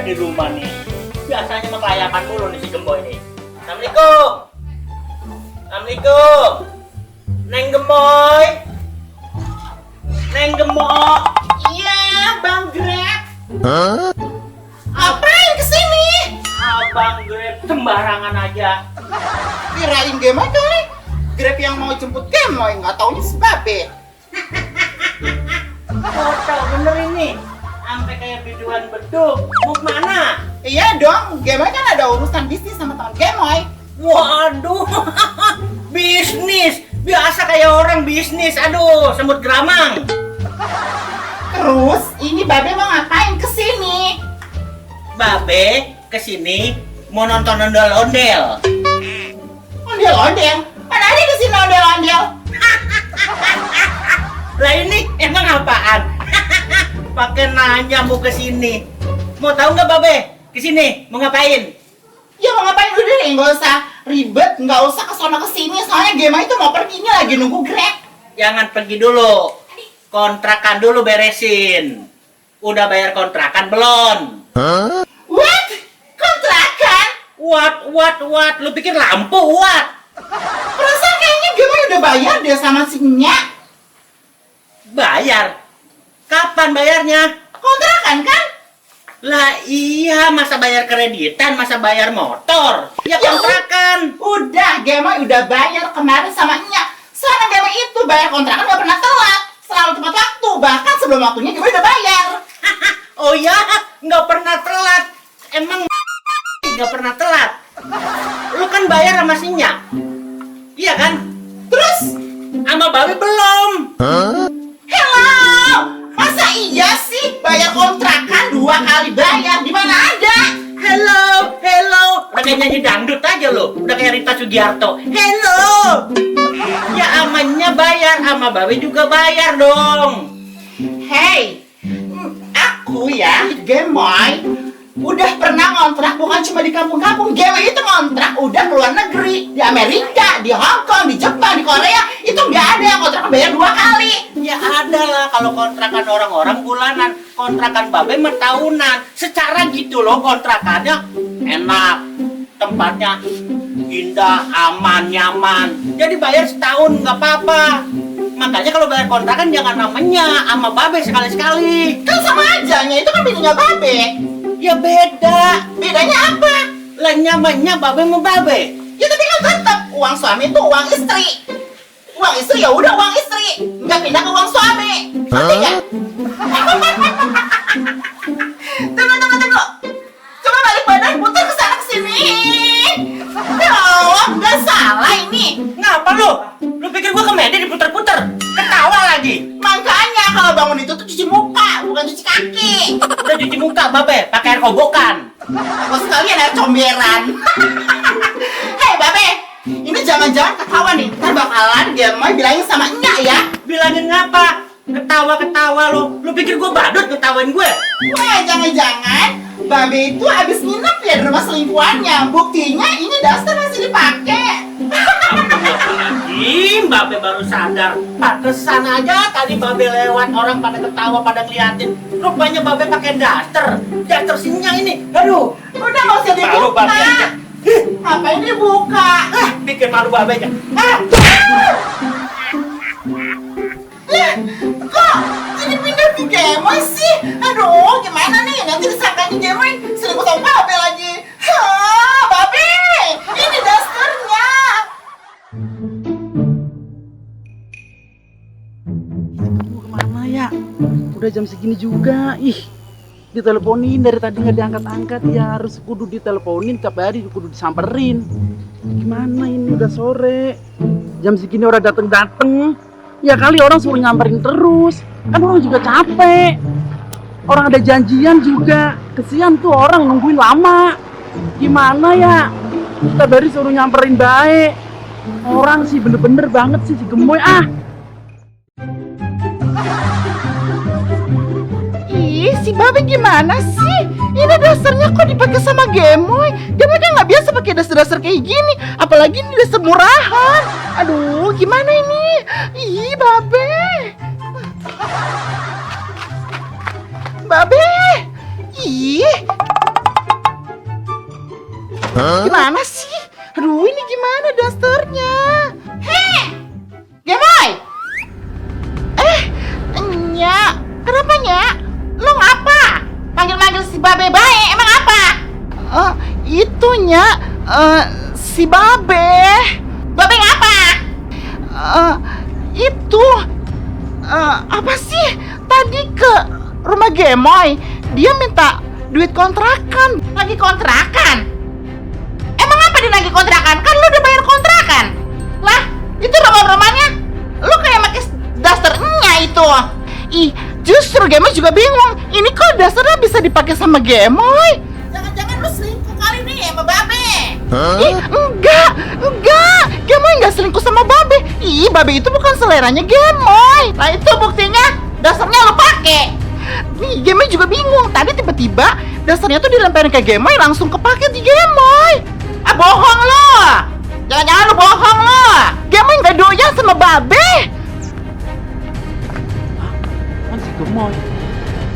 di rumah nih. Biasanya mah kelayakan mulu nih si Gemboy nih. Assalamualaikum. Assalamualaikum. Neng Gemboy. Neng Gemboy. Iya, Bang Grab. Hah? Apain kesini? Abang Grab sembarangan aja. Kirain Gemoy kali. Grab yang mau jemput Gemoy, nggak taunya si Babe. Foto bener ini. Sampai kayak biduan beduk. Mau kemana? Iya dong, Gemoy kan ada urusan bisnis sama teman Gemoy. Waduh, bisnis. Biasa kayak orang bisnis. Aduh, semut geramang. Terus, ini Babe mau ngapain kesini? Babe kesini mau nonton ondel-ondel. Ondel-ondel? Mana ada kesini ondel-ondel? Lah ini emang apaan? Pakai nanya mau kesini. Mau tahu nggak Babe? Kesini mau ngapain? Ya mau ngapain udah deh, nggak usah ribet, nggak usah kesana kesini. Soalnya Gemoy itu mau pergi, ini lagi nunggu Grab. Jangan pergi dulu. Kontrakan dulu beresin. Udah bayar kontrakan belum? Hah? What? Kontrakan? What? Lu pikir lampu what? Perasaan kayaknya Gemoy udah bayar deh sama si Nya. Bayar? Kapan bayarnya? Kontrakan kan? Lah iya, masa bayar kreditan, masa bayar motor? Ya kontrakan. Udah, Gemoy udah bayar kemarin sama Nya. Soalnya Gemoy itu bayar kontrakan nggak pernah telat. Selalu tepat waktu, bahkan sebelum waktunya Gemoy udah bayar. Oh ya, nggak pernah telat. Emang nggak pernah telat? Lu kan bayar sama si Nya. Iya kan? Terus, Sama Babe belum. Hah? hello, masa iya sih bayar kontrakan 2 kali bayar? Di mana ada? Hello. Udah kayak nyanyi dangdut aja lo. Udah kayak Rita Sugiarto. Hello. Ya amannya bayar, sama Babe juga bayar dong. Hey, aku ya, Gemoy, udah pernah ngontrak bukan cuma di kampung-kampung. Gemoy itu ngontrak udah ke luar negeri, di Amerika, di Hong Kong, di Jepang, di Korea. Itu nggak ada yang kontrak bayar 2 kali. Ya ada lah kalau kontrakan orang-orang bulanan, kontrakan Babe mah tahunan. Secara gitu loh kontrakannya enak, tempatnya indah, aman, nyaman. Jadi bayar setahun nggak apa-apa. Makanya kalau bayar kontrakan jangan namanya sama Babe sekali-sekali. Kan sama aja, Nya itu kan bininya Babe. Ya beda. Bedanya apa? Lah nyamannya Babe sama Babe. Ya tapi kan tetap uang suami itu uang istri. Uang istri ya udah uang istri, nggak pindah ke uang suami. Ngerti nggak? Tunggu. Coba balik badan, putar ke sana kesini. Ya Allah, nggak salah ini. Ngapa lu? Lu pikir gua komedi diputer-puter? Ketawa lagi. Makanya kalau bangun itu tuh cuci muka, bukan cuci kaki. Udah cuci muka Babe, pakai air kobokan. Aku sekalian air comberan. Hei Babe, ini jangan-jangan ketawa nih. Ntar bakalan Gemoy bilangin sama Nya ya. Bilangin ngapa? Ketawa-ketawa lu. Lu pikir gua badut ketawain gue? Wah, jangan-jangan Babe itu habis nginep ya di rumah selingkuhannya. Buktinya ini daster masih dipakai. Astagfirullahaladzim, Babe baru sadar. Pantesan aja tadi Babe lewat, orang pada ketawa, pada ngeliatin. Rupanya Babe pakai daster. Daster sinya ini. Aduh, Udah nggak usah malu dibuka. Babe aja. Ngapain dibuka? Bikin malu Babe aja. Lah, kok jadi pindah ke Gemoy sih? Aduh, gimana nih? Nanti disangkanya Gemoy selingkuh sama Babe lagi. Hah, Babe, ini dasternya. Mau kemana ya? Udah jam segini juga. Ih, diteleponin dari tadi nggak diangkat-angkat. Ya harus kudu diteleponin tiap hari, kudu disamperin. Gimana ini udah sore? Jam segini orang dateng-dateng. Ya kali orang suruh nyamperin terus. Kan orang juga capek. Orang ada janjian juga. Kesian tuh orang nungguin lama. Gimana ya? Kita baru suruh nyamperin baik. Orang sih bener-bener banget sih si Gemoy ah. Ih, si Babe gimana sih? Ini dasarnya kok dipakai sama Gemoy? Gemoy kan nggak biasa pakai dasar-dasar kayak gini. Apalagi ini dasar murahan. Aduh, gimana ini? Ih, Babe. Babe. Ih, Gimana sih? Aduh, ini gimana dasternya? Heh, Gemoy! Nyak, kenapa Nyak? Lo ngapa? Manggil-manggil si Babe bae, emang apa? Itu Nyak, si Babe. Babe ngapa? Itu, apa sih? Tadi ke rumah Gemoy, dia minta duit kontrakan. Lagi kontrakan? Emang apa dia lagi kontrakan? Kan lu udah bayar kontrakan. Lah, itu roman-romannya lu kayak pakai dasternya itu. Ih, justru Gemoy juga bingung. Ini kok dasternya bisa dipakai sama Gemoy? Jangan-jangan lu selingkuh kali nih sama Babe. Ih, enggak. Gemoy enggak selingkuh sama Babe. Ih, Babe itu bukan seleranya Gemoy. Nah, itu buktinya dasternya lu pakai. Nih, Gemoy juga bingung. Tadi tiba-tiba dasternya tuh dilemparin ke Gemoy, langsung kepake di Gemoy. Bohong lo. Jangan-jangan lu bohong lo. Gemoy nggak doyan sama Babe. Kan si Gemoy.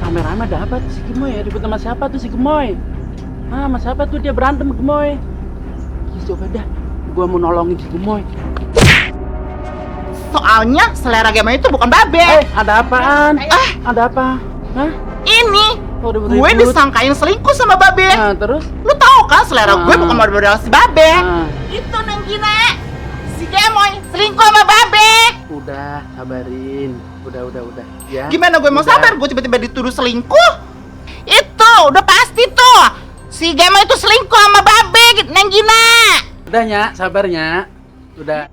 Rame-rame ada apa tuh si Gemoy ya? Ribut sama siapa tuh si Gemoy? Sama siapa tuh dia berantem Gemoy? Coba dah, gua mau nolongin si Gemoy. Soalnya selera Gemoy itu bukan Babe. Ada apaan? Ada apa? Hah? Ini Oh, gue disangkain selingkuh sama Babe. Nah, terus? Lu tahu kan selera gue bukan model si Babe. Nah. Itu Neng Gina. Si Gemoy selingkuh sama Babe. Udah, sabarin. Udah. Ya. Gimana gue mau Udah. sabar? Gue tiba-tiba dituduh selingkuh. Itu udah pasti tuh. Si Gemoy itu selingkuh sama Babe, Neng Gina. Udah, Nyak, sabarnya. Udah.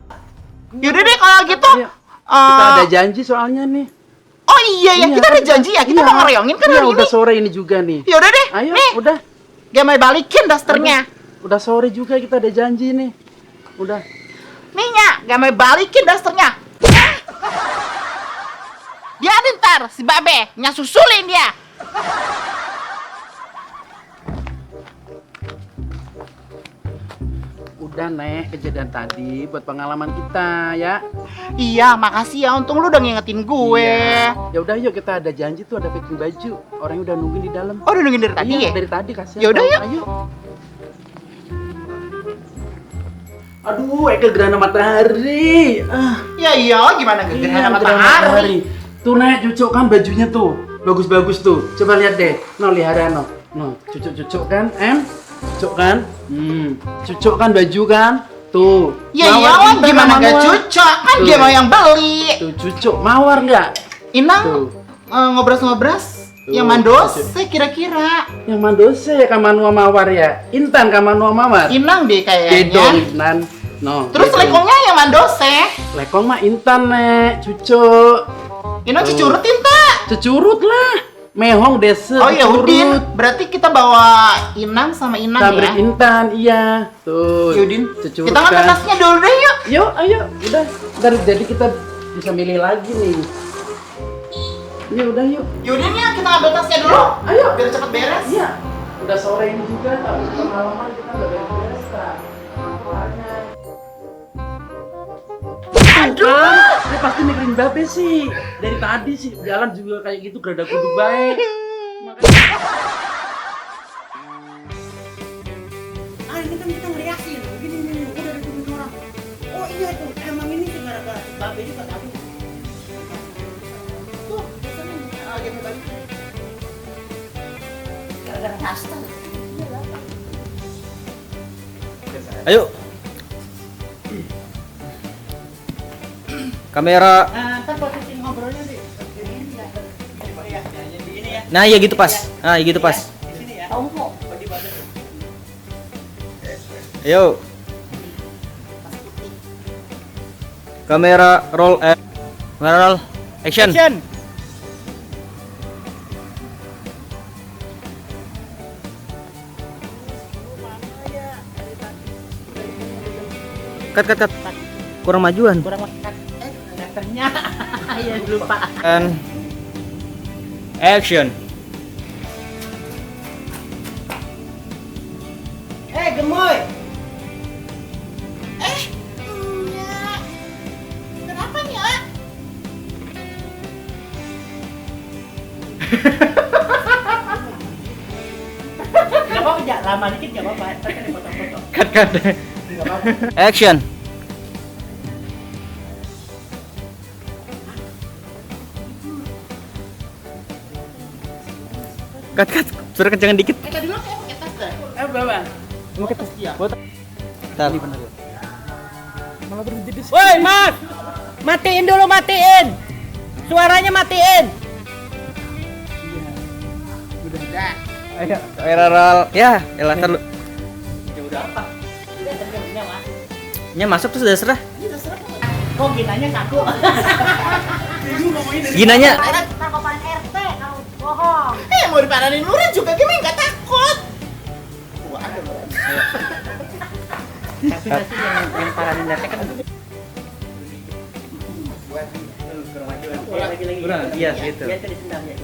Yaudah deh kalau gitu. Ayo. Kita ada janji soalnya nih. Oh iya, kita ada janji ya. Kita mau ngereongin kan hari udah ini. sore ini juga nih. Yaudah deh. Ayo, nih, udah. Gemoy balikin dasternya. Udah sore juga kita ada janji nih. Udah. Nih Nyak, Gemoy balikin dasternya. Dia ntar si Babe Nyak susulin dia. Udah, Nek, kejadian tadi buat pengalaman kita ya. Iya, makasih ya. Untung lu udah ngingetin gue. Iya. Ya udah, yuk, kita ada janji tuh, ada packing baju. Orangnya udah nungguin di dalam. Oh, udah nungguin dari tadi Iya, ya? dari tadi kasih. Ya udah, yuk. Ayo. Aduh, Eka gerhana matahari. Iya, gimana ke gerhana Iya, matahari? Tuh, Nek, cucuk kan bajunya tuh. Bagus-bagus tuh. Coba lihat deh. No, lihat no. No, cucuk-cucuk kan, Cucuk kan? Cucuk kan baju kan? Tuh. Ya Mawar iyalah, juga gimana sama gak Mawar. cocok? Kan Tuh. Gemoy yang beli. Tuh, cucuk. Mawar nggak? Inang Tuh. ngobras-ngobras. Tuh, Yang mandose kira-kira. Yang mandose kamanua mawar ya? Intan kamanua mawar? Inang deh Gedong, kayaknya. Intan. No. Terus gedong. lekongnya yang mandose. Lekong mah Intan, Nek. Cucuk. Inang Tuh. cucurutin tak? Cucurut lah. Mehong desa. Oh ya cucurut. Udin, berarti kita bawa Inang sama Inang Sabrik ya. Intan, iya. Tuh. Yudin, Cucurut kita ngambil kan. tasnya dulu deh yuk. Yuk, ayo. Udah. Ntar jadi kita bisa milih lagi nih. Yuk, udah yuk. Yudin ya, kita ngambil tasnya dulu. Ayo. Biar cepet beres. Iya. Udah sore ini juga, tapi pengalaman kita udah beres. Makanya. Aduh, dia pasti mikirin Babe sih. Dari tadi sih jalan juga kayak gitu gerada kudu baik. Makanya Ini kan kita ngeriakin. Gini, udah dituduh orang. Oh iya tuh, emang ini sih gara-gara si Babe juga tadi. Tuh, biasanya Gemoy balik. Gara-gara daster. Ayo. Kamera. Ntar posisi ngobrolnya di ini ya. Di ini ya. Nah, iya gitu pas. Nah, iya gitu pas. Di sini ya. Tahu kok. Di badan. Ayo. Kamera roll. Kamera roll. Action. Cut. Kurang majuan. Kurang makan. Karakternya. Iya lupa. And action. Gemoy. Nyak. Kenapa Nyak? Gak apa-apa, lama dikit gak apa-apa. Ntar kan dipotong-potong. cut. Action. Cut. Suara kencangan dikit. Tadi lo kayak pakai tas dah. Berapa? Mau kita Iya. Bentar. Malah berhenti di Woi, Mas. Matiin dulu, matiin. Suaranya matiin. udah. Dah. Ayo, kamera roll. Ya, elah ntar lu. Ya udah apa? Udah terjadinya mas. Nya masuk terus udah serah. Kok ginanya kaku? Ginanya Narkoban RT kalau bohong. Mau diparanin lurah juga gimana nggak takut? Wah, ada orang. Tapi nanti yang paranin datanya kan Udah, iya gitu. Biar itu disendam ya.